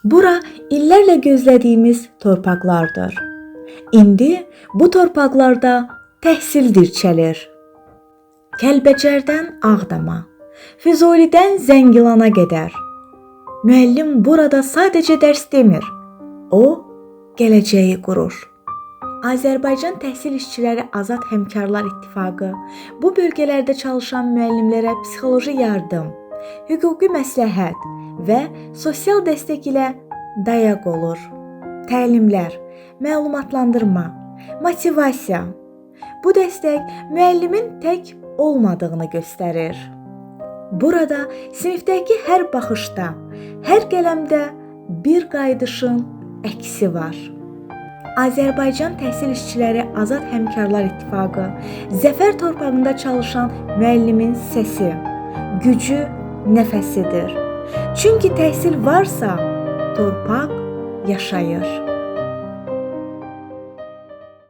Bura illərlə gözlədiyimiz torpaqlardır. İndi bu torpaqlarda təhsil dirçəlir. Kəlbəcərdən Ağdama, Füzulidən Zəngilana qədər. Müəllim burada sadəcə dərs demir. O gələcəyi qurur. Azərbaycan Təhsil İşçiləri Azad Həmkarlar İttifaqı bu bölgələrdə çalışan müəllimlərə psixoloji yardım, hüquqi məsləhət və sosial dəstək ilə dayaq olur. Təlimlər, məlumatlandırma, motivasiya. Bu dəstək müəllimin tək olmadığını göstərir. Burada sinifdəki hər baxışda, hər qələmdə bir qayıdışın əksi var. Azərbaycan Təhsil İşçiləri Azad Həmkarlar İttifaqı zəfər torpağında çalışan müəllimin səsi, gücü, nəfəsidir. Çünki təhsil varsa, torpaq yaşayır.